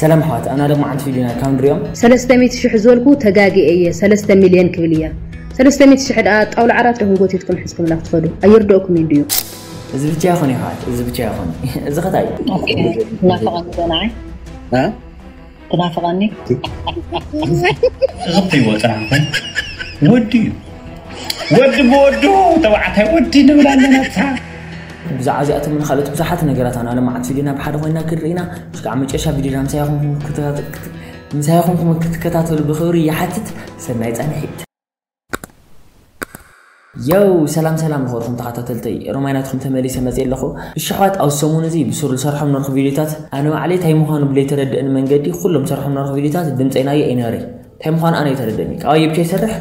ሰላም ኣሕዋት፣ ኣና ሎማዓንቲ ቪድዮና ካብ ንሪኦም። ሰለስተ ሚእቲ ሽሕ ዝበልኩ ተጋግየ እየ፣ ሰለስተ ሚልዮን ክብል እያ። ሰለስተ ሚእቲ ሽሕ ደኣ ጣውላ ዓራት ዲኹም ጎቲትኩም ሒዝኩምላ ክትኸዱ? ኣይርድኦኩምን ድዩ? እዚ ብቻ ይኹን ኣሕዋት፣ እዚ ብቻ ይኹን። እዚ ኸታይ እዩ። ትናፍቐኒ ዶ ንዓይ? እ? ትናፍቐኒ? ርብይዎ ጥራሕ ወዲ እዩ። ወዲ ብወዱ ተባዕታይ ወዲ ንብል ኣለና። ብዛዕባ እዚኣቶም ንካልኦት ብዙሓት ነገራት ኣና ሎማዓንቲ ቪድዮና ብሓደ ኮይና ክንርኢ ኢና። እስካዕ መጨረሻ ቪድዮና ምሳይ ይኹንኩም ክትከታተ-፣ ምሳይ ይኹንኩም ክትከታተሉ ብኽብሪ ይሓትት። ሰናይ ጻንሒት። የው፣ ሰላም ሰላም ዝኸበርኩም ተኸታተልተይ፣ ሮማይ ናትኩም ተመሊሰ መፅየ ኣለኹ። እሺ ኣሕዋት፣ ኣብዚ ሰሙን እዚ ብሱር ዝሰርሖም ነርኩ ቪድዮታት ኣነ ባዕለይ እንታይ ምዃኑ ብለይተረድእኒ መንገዲ ኩሎም ዝሰርሖም ነርኩ ቪድዮታት ድምፀይ ናየ ኣይነረይ። እንታይ ምዃኑ ኣነ ኣይተረድእኒ። ካብኣየ ብቻ ይሰርሕ፣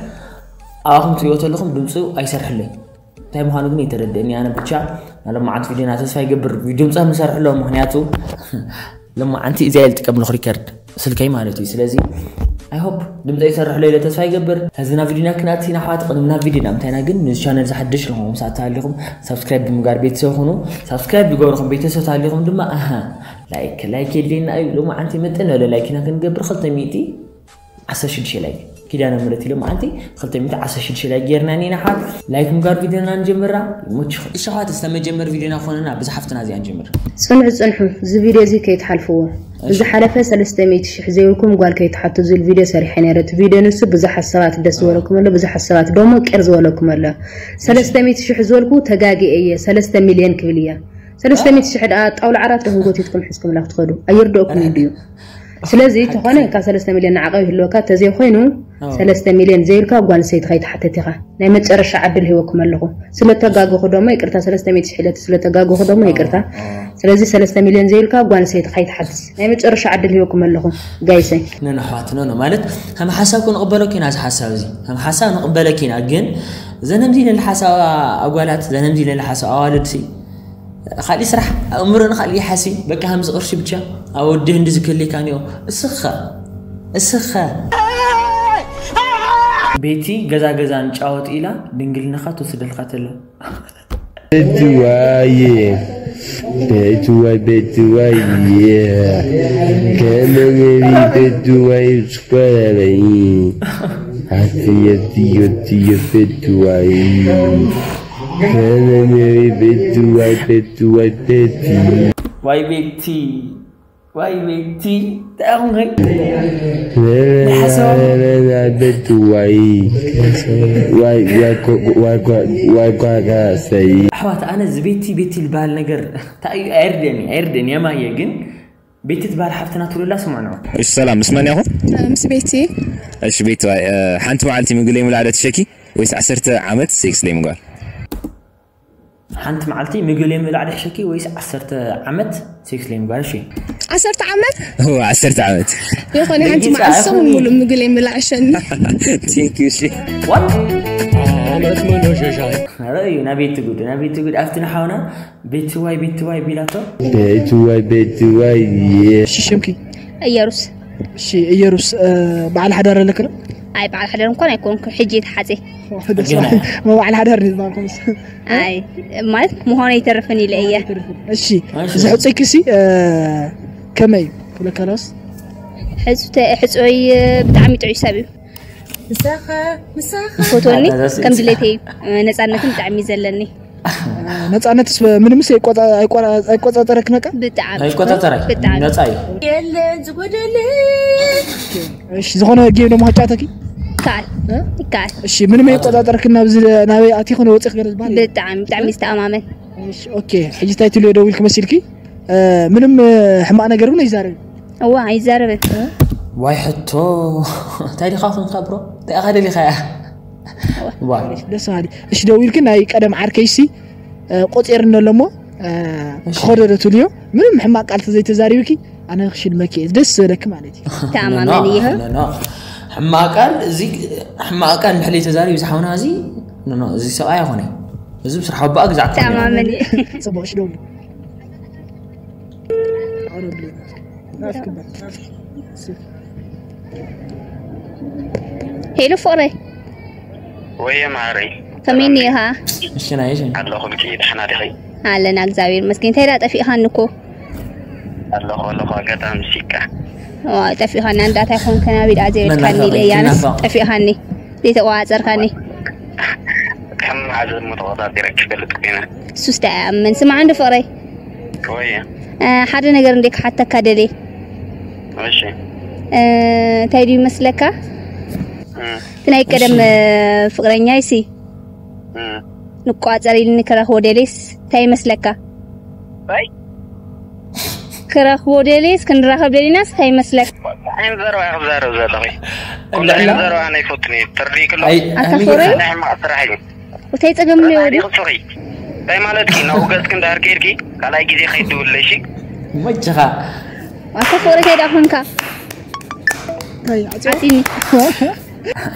ኣባኹም ትሪኦ ተለኹም ድምፁ ኣይሰርሕለይ። እንታይ ምዃኑ ግን ኣይተረድእኒ። ኣነ ብቻ ናይ ሎማዓንቲ ቪድዮና ተስፋ ይገብር ቪድዮ ምፃ ንሰርሕሎ፣ ምኽንያቱ ሎማዓንቲ እዚኣ እየ ዝጥቀም ኣለኹ ሪከርድ ስልከይ ማለት እዩ። ስለዚ I hope ድምፀ ይሰርሕሎ ኢለ ተስፋ ይገብር። ሕዚ ናብ ቪድዮና ክንኣቲ ኢና ኣሕዋት። ቅድሚ ናብ ቪድዮና ምንታይና ግን ንዚ ቻነል ዝሓድሽ ለኹም ሰዓት ተሃሊኹም ሳብስክራይብ ብምግባር ቤተሰብ ሁኑ። ሳብስክራይብ ዝገብርኹም ቤተሰብ ተሃሊኹም ድማ ኣሃ ላይክ ላይክ የድልየና እዩ። ሎማዓንቲ ምጥን ዝበለ ላይክ ኢና ክንገብር ክልተ ሚእቲ ዓሰርተ ሽዱሽተ ላይክ ኪዳነ ምሕረት ኢሎም መዓልቲ ክልተ ሚእቲ ዓሰርተ ሽዱሽተ ላይክ ጌርና እኒና ኣሕዋት። ላይክ ምግባር ቪድዮና ንጀምራ። ይመችኹም። እሺ ኣሕዋት፣ እስተ መጀመር ቪድዮና ኮነና ብዛ ሓፍትና እዚኣ ንጀምር። ጽንሑ ጽንሑ፣ እዚ ቪድዮ እዚ ከይትሓልፍዎ። ብዝሓለፈ ሰለስተ ሚእቲ ሽሕ ዘይብልኩም ጓል ከይትሓቱ ዝብል ቪድዮ ሰሪሐ ነይረ። እቲ ቪድዮ ንሱ ብዙሓት ሰባት ደስ ዝበለኩም ኣሎ፣ ብዙሓት ሰባት ደሞ ቅር ዝበለኩም ኣሎ። ሰለስተ ሚእቲ ሽሕ ዝበልኩ ተጋግየ እየ፣ ሰለስተ ሚልዮን ክብል እያ። ሰለስተ ሚእቲ ሽሕ ደኣ ጣውላ ዓራት ዲኹም ጎቲትኩም ሒዝኩምላ ክትኸዱ? ኣይርድኦኩምን ድዩ? ስለዚ ተኾነ ካብ ሰለስተ ሚልዮን ንዓቐብ ይህልወካ፣ ተዘይኮይኑ ሰለስተ ሚልዮን ዘይብልካ ጓል ኣንስተይቲ ከይትሓትት ኢኻ። ናይ መጨረሻ ዕድል ሂበኩም ኣለኹ። ስለተጋገኹ ደሞ ይቅርታ፣ ሰለስተ ሚእቲ ሽሕ ኢለቲ ስለተጋገኹ ደሞ ይቅርታ። ስለዚ ሰለስተ ሚልዮን ዘይብልካ ጓል ኣንስተይቲ ከይትሓትት ናይ መጨረሻ ዕድል ሂበኩም ኣለኹ ጋይሰይ። ነን ኣሕዋት፣ ኖ ኖ፣ ማለት ከም ሓሳብ ክንቕበሎ ኪና፣ እዚ ሓሳብ እዚ ከም ሓሳብ ንቕበለ ኪና፣ ግን ዘነምዚ ለለ ሓሳብ ኣጓላት፣ ዘነምዚ ለለ ሓሳብ ኣዋልድ ሲ ካልእ ስራሕ ኣእምሮ ንኻልእ ይሓሲ። በቃ ከምዚ ቅርሺ ብቻ ኣብ ወዲ ህንዲ ዝክልካ ኒኦ። እስኻ እስኻ ቤቲ ገዛ ገዛ ንጫወት ኢላ ድንግልናኻ ትወስደልካ ተሎ። ቤትዋይ ቤትዋይ ቤትዋይ ከመመሪ ቤትዋይ ስኮረበይ ኣትየትዮ ትዮ ቤትዋይ ከመመሪ ቤትዋይ ቤትዋይ ቤቲ ዋይ ቤቲ ዋይ ቤቲ ቤትዋይ ዋይ ኳ ሰይ ኣሕዋት፣ ኣነ እዚ ቤቲ ቤቲ ዝበሃል ነገር እንታይ እዩ? ኣይርደኒ ኣይርደኒ የማየ ግን ቤቲ ትበሃል ሓፍትና ትብሉላ ስምዑ ነው። እሺ ሰላም፣ ምስ መን ኢኹም? ምስ ቤቲ። እሺ ቤቲ፣ ዋይ፣ እ፣ ሓንቲ መዓልቲ ምግቢ ለይምብላዕ ዶ ትሸኪ ወይስ ዓሰርተ ዓመት ሴክስ ለይምግባር? ሓንቲ መዓልቲ ምግቢ ለይምብላዕ ዶ ትሸኪ ወይስ ዓሰርተ ዓመት ሴክስ ለይምግባር? እሺ። ዓሰርተ ዓመት? እዎ፣ ዓሰርተ ዓመት። ይኾነ ሓንቲ ደቂቃ መዓልቲ ሰሙን ኣይኮነን። ሙሉእ ምግቢ ለይምብላዕ ዕሸኒ። Thank you፣ እሺ። ኧረ እዩ ናቤት ጉድ ናቤት ጉድ ኣብቲ ንሓውና ቤትዋይ ቤትዋይ ቢላቶ ቤትዋይ ቤትዋይ ሽምኪ እየሩስ እሺ እየሩስ በዓል ሓዳር ኣለክን ኣይ በዓል ሓዳር እንኳን ኣይኮንኩ ሕጂ ተሓፀ በዓል ሓዳር ዝበልኩምስ ኣይ ማለት ምዃኑ ይተርፍን ኢለ እየ እሺ እዚ ሕፀይክሲ ከመይ ክብለካላስ ሕፁይ ብጣዕሚ ጥዑይ ሰብ እዩ ምሳኻ ምሳኻ ፎቶኒ ከም ድሌተይ ነፃነትን ብጣዕሚ ዘለኒ ነፃነትስ ምንምስ ኣይቆፃፀረክን በቃ ብጣዕሚ ኣይቆፃፀራይ ብጣዕሚ ነፃ እዩ የለን ዝጎደለ እሺ ዝኾነ ጌም ደሞ ሃጫተኪ ይከኣል ይከኣል እሺ ምንም ኣይቆፃፀረክን ናብዚ ናበይ ኣቲ ኮነ ወፂኽ ገለ ዝበሃል ብጣዕሚ ብጣዕሚ ዝተኣማመን ኦኬ ሕጂ እንታይ ትልዮ ደዊልክ መሲልኪ ምንም ሕማቕ ነገር እውን ኣይዛረብን እዋ ኣይዛረብን ዋይ ሕቶ እንታይ ዲኻ ኮንካ ብሮ እንታይ ኢኻ ደሊኻ እያ ደስ በሃሊ እሺ ደዊልክ ናይ ቀደም ዓርከይሲ ቆፂርኒ ኣሎ እሞ ክኸደደ ትልዮ ምንም ሕማቕ ቃል ተዘይተዛሪብኪ ኣነ ክሽልመኪ እየ ደስ ዝበለኪ ማለት እዩ ተኣማመን እየ ሕማቕ ቃል እዚ ሕማቕ ቃል ንድሕለይ ተዛሪቡ ዝሓውና እዚ እዚ ሰብኣይ ኣይኮነ እዚ ብስራሕ ኣቦኣ ግዛዕ ተኣማመን እየ ፅቡቅ እሺ ደውል ሄሎ ፍቅረይ ወየ ማሪ ከመይ እኒኢኻ እሽናይሽ ኣለኹልኪ ድሕና ዲኺ ኣለና እግዚኣብሔር መስገን እንታይ ዳ ጠፊእኻኒ እኮ ኣለኹ ኣለኹ ኣጋጣሚ ሲካ ጠፊኻና እንዳታይ ኾንከ ናቢዳ ዘይብልካኒ መናፈቂ፣ ኢለያንስ መናፈቂ። ጠፊኻኒ ዘይተቋፀርካኒ ከም ዓዘሞ ተቆጣጢረ ክፈልጥ ኮይነ ሱስ ዳኣምን ስማዕ እንዶ ፍቕረይ ወይ እ፣ ሓደ ነገር እንደ ክሓተካ ደልየ እሺ እ፣ እንታይ ድዩ መስለካ እም፣ እቲ ናይ ቀደም እ፣ ፍቕረኛይ ሲ እም። ንቋፀር ኢልኒ ክረኽቦ ደልየስ እንታይ ይመስለካ ወይ ክረኽቦ ደልየስ ክንራኸብ ደሊናስ እንታይ ይመስለካ ዓይን ዘረባ ክዛረብ ዘለኺ እንዳ- ዓይን ዘረባ ናይ ፎትኒ ተርዲ ክሎ ኣይ ኣታ ኣሚር ኾረ ኢኻ። ናይ ሕማቕ ስራሕ እዩ እንታይ ፀገም እኒኦ ድዩ ሱኺ እንታይ ማለት እዩ ናብ ገጽኪ እንዳር ከይድኪ ካልኣይ ግዜ ከይድውለሽ መቸኻ ኣታ ፍቕሪ እንታይ ደኣ ኮንካ ዓፂኒ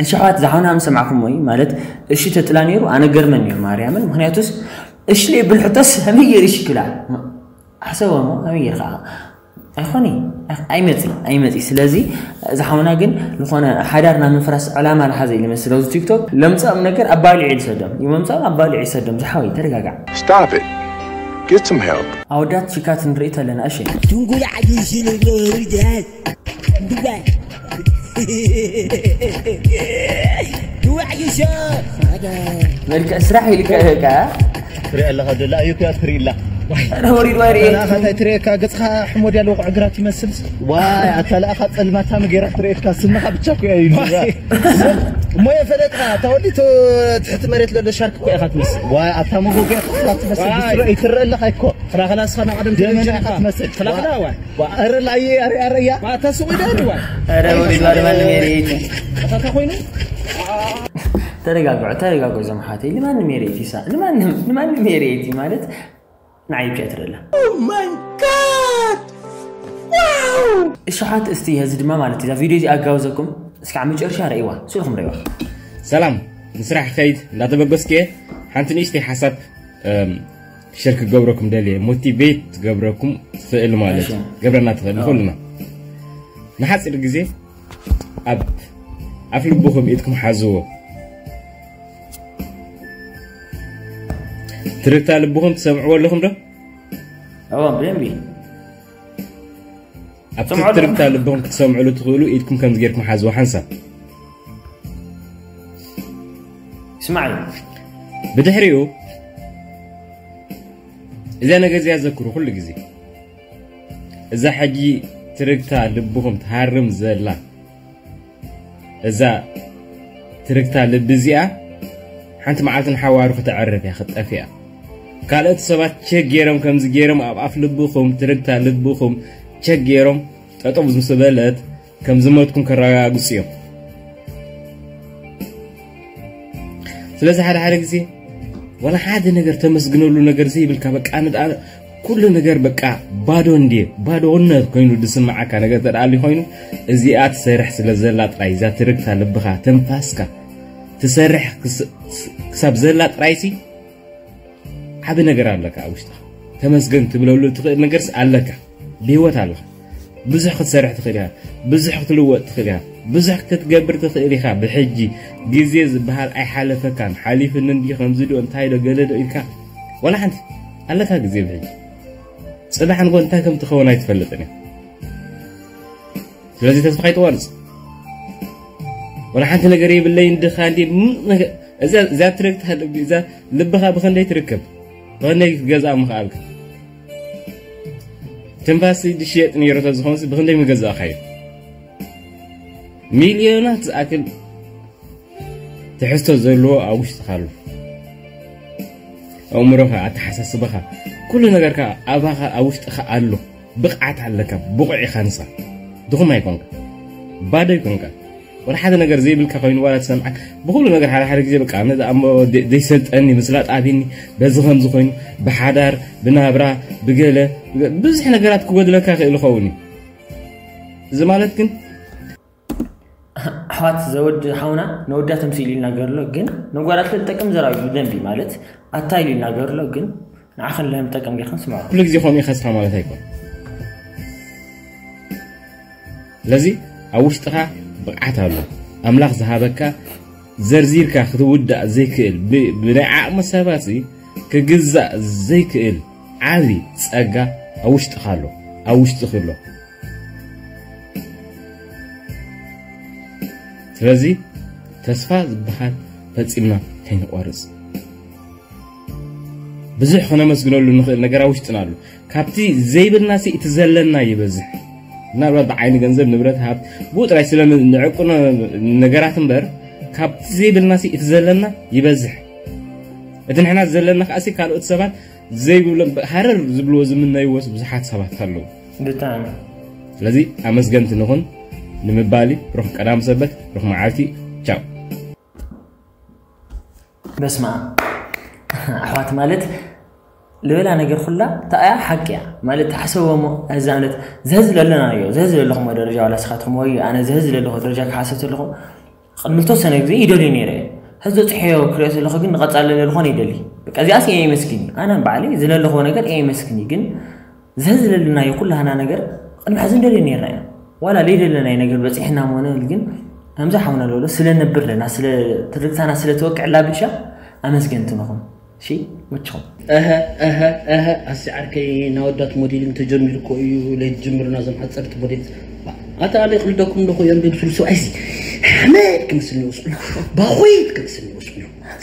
ኣሕዋት ዝሓውና ምስ ሰማዕኹም ወይ ማለት እሺ ተትላ ነይሩ ኣነ ገርመን እዩ ማርያምን ምክንያቱስ እሺ ለይብል ሕቶስ ከመይ ገይሩ እሺ ክብላ ኣሕሰቦ እሞ ከመይ ገይርካ ኣይኮነ ኣይመፂ ኣይመፂ ስለዚ ዝሓውና ግን ዝኾነ ሓዳር ናብ ምፍራስ ዕላማ ዝሓዘ እዩ ዝመስል ኣብዚ ቲክቶክ ለምፃኦም ነገር ኣባሊዑ ይሰዶም ይመምፃኦም ኣባሊዑ ይሰዶም ዝሓወይ ተረጋጋዕ Stop it. Get some help. ኣወዳት ቺካት ንርኢ ተለና እሺ ዱንጉላ ዓጁ ይሽል ይብሎ ይርጃል ዱባ ዱባ ዓጁ ሸ መልክዕ ስራሕ ኢልካ ኢኻ ትሪኢ ኣለኻ ደላ እዩ ክያ ትሪኢ ኣላ ኣረ ወሪድ ዋሪ ኣታ ትሪእካ ገጽኻ ሕሞድ ያለው ዕግራት ይመስል ዋይ ኣታ ለኣኻ ጸልማታ መገራ ትሪእካ ስምኻ ብቻ እኮ እዩ እሞ የፈለጥካ ተወሊቱ ትሕቲ መሬት ለሎ ሻርክ እኮ ኢኻ ትመስል ዋይ ኣታ መጎገያ ትመስል ብስሮ ይትረአ ኣለኻ እኮ ክላኸላ ስኻ ንቐደም ደመና ኢኻ ትመስል ክላኸላ ዋይ ኣረ ላየ ኣረ ኣረ ያ ኣታ ሱቕ ይደሪ ዋይ ኣረ ወሪድ ዋሪ ማንም የርእይቲ ኣታ ኮይኑ ተረጋግዑ ተረጋግዑ እዞም ሓተይ ንማንም የርእይቲ ሳ ንማንም ንማንም የርእይቲ ማለት ንዓይ ብቻ ትረላ እሽሓት እስቲ ሀዚ ድማ ማለት እዛ ቪድዮ እዚ ኣጋብዘኩም እስካዕ መጨረሻ ረእይዋ ስልኹም ረእይዋ ሰላም ንስራሕ ከይድ እንዳተበገስኩ እየ ሓንቲ ንእሽተይ ሓሳብ እም፣ ሸር ክገብረኩም ደልየ ሞቲቬት ትገብረኩም ትኽእል ማለት እሺ። ገብረና ትኽእል ንኹልና ንሓፂር ግዜ ኣብ ኣፍ ልብኹም ኢድኩም ሓዝዎ ትርታ ልብኹም ትሰምዕዎ ኣለኹም ዶ እዋ ብደንቢ ኣብ ሰምዖ ኣለኹም። ትርታ ልብኹም ክትሰምዕሉ ትኽእሉ ኢድኩም ከምዚ ጌርኩም ሓዝዎ ሓንሳብ ስማዕ እዩ ብድሕሪኡ እዛ ነገር እዚኣ ዘክሩ ኩሉ ግዜ እዛ ሕጂ ትርግታ ልብኹም ትሃርም ዘላ እዛ ትርግታ ልቢ እዚኣ ሓንቲ መዓልቲ ንሓዋሩ ከተዕርፍ እያ ክትጠፍእ እያ ካልኦት ሰባት ቸክ ገይሮም ከምዚ ገይሮም ኣብ ኣፍ ልብኹም ትርግታ ልብኹም ቸክ ገይሮም ጠጠው ምስ በለት ከም ዝሞትኩም ከረጋግፁ እዮም ስለዚ ሓደ ሓደ ግዜ ዋላ ሓደ ነገር ተመስግነሉ ነገር ዘይብልካ በቃ ንድኣ ኩሉ ነገር በቃ ባዶ እንድየ ባዶነት ኮይኑ ዝስምዓካ ነገር ተደኣሊ ኮይኑ እዚኣ ትሰርሕ ስለ ዘላ ጥራይ እዛ ትርግታ ልብኻ ትንፋስካ ትሰርሕ ክስ- ክሳብ ዘላ ጥራይሲ ዓቢ ነገር ኣለካ ኣብ ውሽጥኻ ተመስገን ትብለሉ ትኽእል ነገርስ ኣለካ ብህይወት ኣለኻ ብዙሕ ክትሰርሕ ትኽእል ኢኻ ብዙሕ ክትልወጥ ትኽእል ኢኻ ብዙሕ ክትገብር ትኽእል ኢኻ ብሕጂ ግዜ ዝበሃል ኣይሓለፈካን ሓሊፍኒ እንዲ ከምዚ ዶ እንታይ ዶ ገለ ዶ ኢልካ ዋላ ሓንቲ ኣለካ ግዜ ብሕጂ ጽባሕ ንጎ እንታይ ከም ትኸውን ኣይትፈልጥን እዩ ስለዚ ተስፋ ኣይትቆርጽ ወላ ሓንቲ ነገር የብለይን ድኻ እንዲ እዛ ትረግታ እዛ ልብኻ ብኸንደይ ትርከብ ብኸንደይ ክትገዝኣ ምኽኣልካ ትንፋስ ድሽየጥ ነይሩ ተዝኾንስ ብኸንደይ ምገዛእኻዮ ሚልዮናት ዝኣክል ትሕዝቶ ዘለዎ ኣብ ውሽጥኻ ኣሎ ኣእምሮኻ ኣተሓሳስባኻ ኩሉ ነገርካ ኣባኻ ኣብ ውሽጥኻ ኣሎ ብቕዓት ኣለካ ብቑዕ ኢኻ ንሳ ድኹም ኣይኮንካ ባዶ ኣይኮንካ ወላ ሓደ ነገር ዘይብልካ ኮይኑ ዋላ ትሰምዓክ ብኩሉ ነገር ሓደ ሓደ ግዜ በቃ ነዚ ኣሞ ዘይሰልጠኒ ምስላጥ ኣብኒ በዚ ከምዚ ኮይኑ ብሓዳር ብናብራ ብገለ ብዙሕ ነገራት ክጎድለካ ክእል ይኸውን እዩ እዚ ማለት ግን ኣሕዋት ዘወድ ሓውና ነወዳት ተምሲሉ ይናገር ኣሎ ግን ነጓላት ልጠቅም ዘራዊ ደንቢ ማለት ኣታ ኢሉ ይናገር ኣሎ ግን ንዓኸን ለምጠቅም ጌርካ ስምዖ ኩሉ ግዜ ከምኡ ይኸስኻ ማለት ኣይኮን ስለዚ ኣብ ውሽጥኻ ብቕዓት ኣሎ ኣምላኽ ዝሃበካ ዘርዚርካ ክትውዳእ ዘይክእል ብናይ ዓቕሚ ሰባት ክግዛእ ዘይክእል ዓቢ ጸጋ ኣብ ውሽጥኻ ኣሎ ኣብ ውሽጥኺ ኣሎ ስለዚ ተስፋ ዝበሃል ፈጺምና ከይንቆርጽ። ብዙሕ ክነመስግነሉ ንኽእል ነገር ኣብ ውሽጥና ኣሎ። ካብቲ ዘይብልናሲ እቲ ዘለና ይበዝሕ። ምናልባት ብዓይኒ ገንዘብ፣ ንብረት፣ ሃብቲ፣ ብኡ ጥራይ ስለ ንዕቅኖ ነገራት እምበር፣ ካብቲ ዘይብልናሲ እቲ ዘለና ይበዝሕ። እቲ ንሕና ዘለና ከኣሲ ካልኦት ሰባት ዘይብሎም ሃረር ዝብልዎ ዝምነይዎስ ብዙሓት ሰባት ኣለዉ። ብጣዕሚ ስለዚ ኣመስገንቲ ንኹን ንምባል እዩ። ሩኽ ቀዳም ሰበት፣ ሩኽ መዓልቲ። ቻው። በስማ ኣሕዋት ማለት ልበላ ነገር ኩላ ተኣያ ሓቂ እያ ማለት ተሓሰቦሞ። እዛ እምነት ዘህዝ ለለና እዮ ዘህዝ ለለኹም ደረጃ ዋላ ስኻትኩም ወይ ኣነ ዘህዝ ለለኹ ደረጃ ክሓሰብ ኣለኹም። ቅድሚ ዝተወሰነ ግዜ ይደልዩ ነይረ። ሕዚ ፅሕዮ ክሪኦ ዘለኹ ግን ንቐፃለ ለልኾን ይደሊ። በቃ እዚኣስ እየ ይመስግን እዩ። ኣነ ባዕለይ ዝለለኹዎ ነገር እየ ይመስግን እዩ። ግን ዘህዝ ለለናዮ ኩላህና ነገር ቅድሚ ሕዚ ንደልዮ ነይርና ኢና። ዋላ ለይደለናዮ ነገር በፂሕና መሆነ ግን ከምዚ ሓውና ለሎ ስለ ነብር ለና ስለ ትርግታና ስለ ተወቅዕላ ብቻ ኣመስገንቲ ንኹን። እሺ ምችኹም እሀ እሀ እሀ ኣሲ ዓርከይ ናወዳት ሞዴሊንግ ተጀሚሩ እኮ እዩ ለይትጅምርና ዞም ሓፀርቲ ሞዴል ኣታ ኣነ ክልደኩም ኣለኹ እዮም ብብስሉ ሰብኣይ ሲ ሓመድ ክመስል ይወስዱ ባኹይት ክመስል ይወስዱ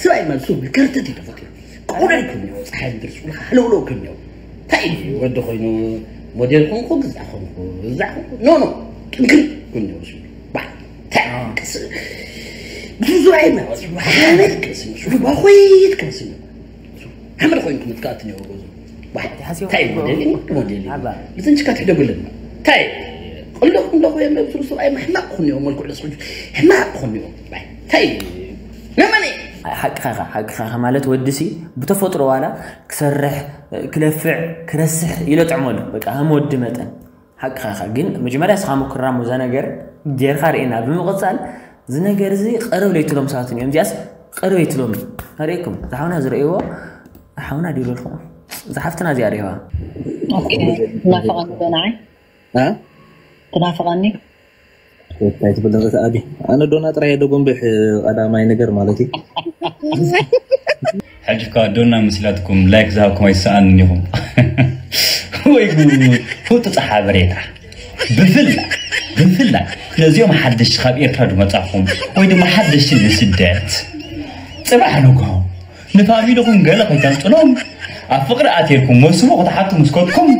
ሰብኣይ ማለት ሰብ ከርተት ይተፈት ቆውደል ክም ይወ ፀሓይ ምድር ስሉ ሃለውለው ክም ይወ እንታይ እዩ ወዲ ኮይኑ ሞዴል ኮንኩ ግዛ ኮንኩ ግዛ ኮንኩ ኖ ኖ ጥንክር ክም ይወስዱ ብዙ ዙሪያ ይመ ሓመድ ክመስል ይወስዱ ባኹይት ክመስል ሓመድ ኮይኑ ክትከኣት ነው ጎዞ እንታይ ሞዴል ሞዴል ልትንችካ ትሕደጉልና እንታይ ቅልዶ ክንዶ ኮይም ብስሩ ሰብኣይ ሕማቅ ኩን እዮም መልኩዕ ደስ ሕማቅ ኩን እዮም እንታይ ነመነ ሓቅኻ ኢኻ፣ ሓቅኻ ኢኻ ማለት ወዲ ሲ ብተፈጥሮ ዋላ ክሰርሕ ክለፍዕ ክረስሕ ኢሎ ጥዕመሉ በቃ ከም ወዲ መጠን ሓቅኻ ኢኻ። ግን መጀመርያ እስኻ ምኩራም እዛ ነገር ጌርካ ርኤና ብምቕፃል እዚ ነገር እዚ ቀረብ ለይትሎም ሰባት እዮም እዚኣስ ቀረብ ይትሎም ርኤኩም ዝሓውና ዝርእይዎ ሓውና ዲብለልኩም ዝሓፍትና እዚኣ ርኤዋ ትናፍቐኒ ዶ ንዓይ ትናፍቐኒ እንታይ ትብል ንኽእል ኣቢ ኣነ ዶና ጥራይ የደጎንብሕ ቀዳማይ ነገር ማለት እዩ ሕጂ ከ ዶና መሲላትኩም ላይክ ዝሃብኩም ኣይሰኣንን ኢኹም ወይ ጉድ ህጡፅ ሓበሬታ ብፍላይ ብፍላይ ነዚኦም ሓደሽቲ ካብ ኤርትራ ዝመጻኹም ወይ ድማ ሓደሽቲ ንስደት ጽባሕ ንግሆ ንፋሚልኹም ገለ ከይተምጽሎም ኣብ ፍቕሪ ኣትየልኩም መሱቡ ክትሓቱ ምስ ከድኩም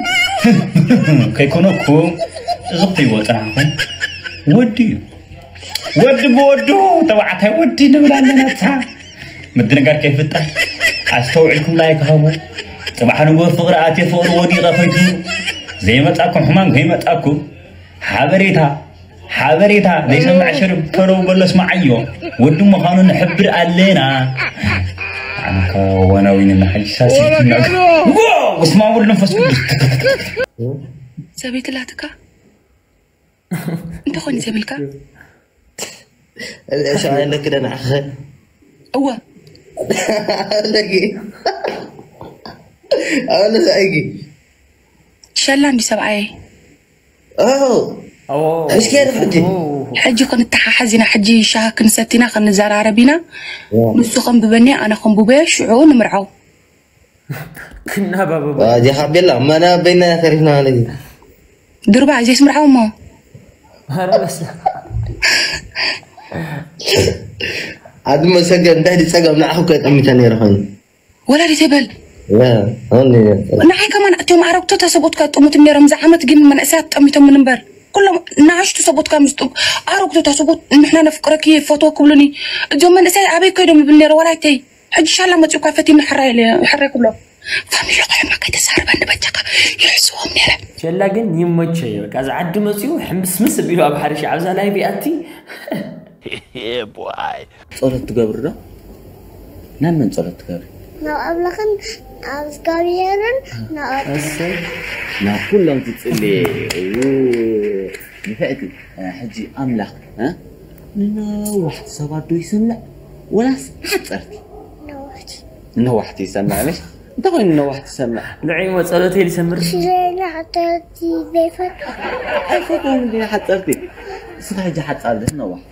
ከይኮነኩም እዚ ክትይዎ ጽናሕኩም ወዲ እዩ ወዲ ብወዱ ተባዕታይ ወዲ ንብል ኣለና ታ ምድንጋር ከይፍጠር ኣስተውዒልኩም ላይክ ሃቡ ጽባሕ ንግሆ ፍቕሪ ኣትየ ፍቕሪ ወዲቐ ከይትብሉ ዘይመጻኩም ሕማም ከይመጻኩም ሓበሬታ ሓበሬታ ዘይሰምዕ ሸርብ ፈረው በሎ ስምዓዮ ወዲ ምዃኑ ንሕብር ኣለና ኣነካ ዋናዊን እናሓይሻ ስልትና ስማ ወልድ መንፈስ ቅዱስ ሰበይቲ ላትካ እንተኾን ዘብልካ ሰብኣይ ኣለክ ደናዕኸ እወ ኣለጊ ኣለ ሰብኣይጊ ሸላ እንዲ ሰብኣየ እስኪ ሕጂ ሕጂ ክንተሓሓዝ ኢና ሕጂ ሻሂ ክንሰቲና ክንዘራረብ ኢና ንሱ ከንብበኒ ኣነ ከንብበዮ ሽዑ ንምርዓው ክናባበባ ዲኻ ቤላ መና በይና ተሪፍና ማለት እዩ ድርባ እዚስ ምርዓው እሞ ኣድመ ሰገድ እንታይ ድፀገም ንዓኹ ከጠሚተ ነይረ ኮይኑ ወላዲት በል ንዓይ ከማን እቶም ኣረግቶታ ሰብኡትካ ጠሙት ነይሮም ዝዓመት ግን መንእሰያት ጠሚቶም እምበር ኩሎም ንኣሽቱ ሰብኡትካ ምስ ኣረግቶታ ሰብኡት ንሕና ነፍቅረኪ ፈትወ ክብሉኒ እዞም መንእሰያት ኣበይ ከይዶም ይብል ነይረ ወላይተይ ሕጂ ሻላ መፂኡካ ፈቲኒ ሕራይ ክብሎ ፋሚሊ ቆሕማ ከይተዛርበኒ በጃካ ይሕስዎም ነይረ ሸላ ግን ይመቸ እዩ በቃ እዚ ዓዲ መፅኡ ሕምስምስ ቢሉ ኣብ ሓደ ሺ ኣብዛ ላይ ቢኣቲ ጸሎት ትገብሪ ዶ ናብ መን ጸሎት ትገብሪ ናብ ኣምላኽን ናብ እግዚኣብሔርን ናብ ናብ ኩሎም ትጽልየ ንፍዕቲ ሕጂ ኣምላኽ ንነዋሕቲ ሰባት ዶ ይሰምዕ ወላስ ሓፀርቲ ነዋሕቲ ይሰምዕ ምሽ እንታይ ኮይኑ ነዋሕቲ ይሰምዕ ንዕሞ ጸሎተይ ዝሰምር ሽዘና ሓተርቲ ዘይፈት ኣይፈትዎም እንዲ ሓፀርቲ እስኻ ሕጂ ሓፃር ነዋሕ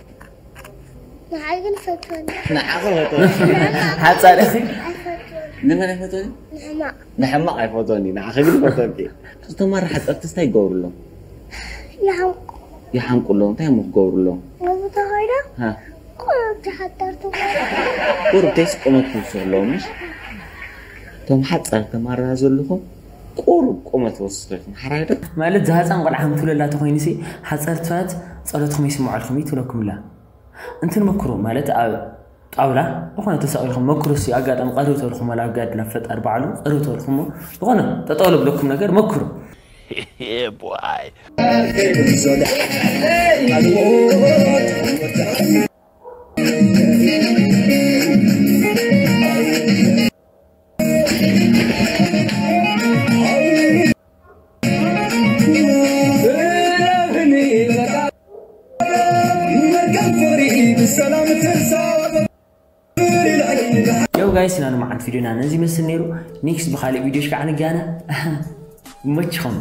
ንዓይ ግን ፈትወኒ ንዓኸ ፈትወ ሓፃር ንመን ኣይፈትወኒ ንሕማቕ ንሕማቕ ኣይፈትወኒ ንዓኸ ግን ፈትወኒ እቶም ማራ ሓፀርቲ እንታይ ይገብሩሎም ይሓምቁ ይሓምቁሎም እንታይ እሞ ክገብሩሎም ተኸይዳ ሃ ቁሩብ ተሓጠርቱ ቁሩብ ደስ ቁመት ትውስድ ኣለዎም ምሽ እቶም ሓፃር ተማራ ዘለኹም ቁሩብ ቁመት ወስደልኩም ሓራይ ዶ ማለት ዝሃፃን ቆልዓ ከም ትብለላ ተኮይኑ ሲ ሓፀርቲ ሰባት ጸሎትኩም ይስምዓልኩም እዩ ትብለኩም ኣላ። እንትን መክሩ ማለት ኣብ ጣውላ ዝኾነ ተሰቒልኩም መክሩ ሲ ኣጋጣሚ ቀርብ ተልኩም ወላ ኣጋድላ ፈጣር ባዕሉ ቀርብ ተልኩም ዝኾነ ጠጠው ለብለኩም ነገር መክሩ። ያው ጋይስ ኢና ንመዓልቲ ቪዲዮና ነዚ መስል ነይሩ። ኔክስት ብካሊእ ቪዲዮሽ ከዓ ንጋነ መችኹም።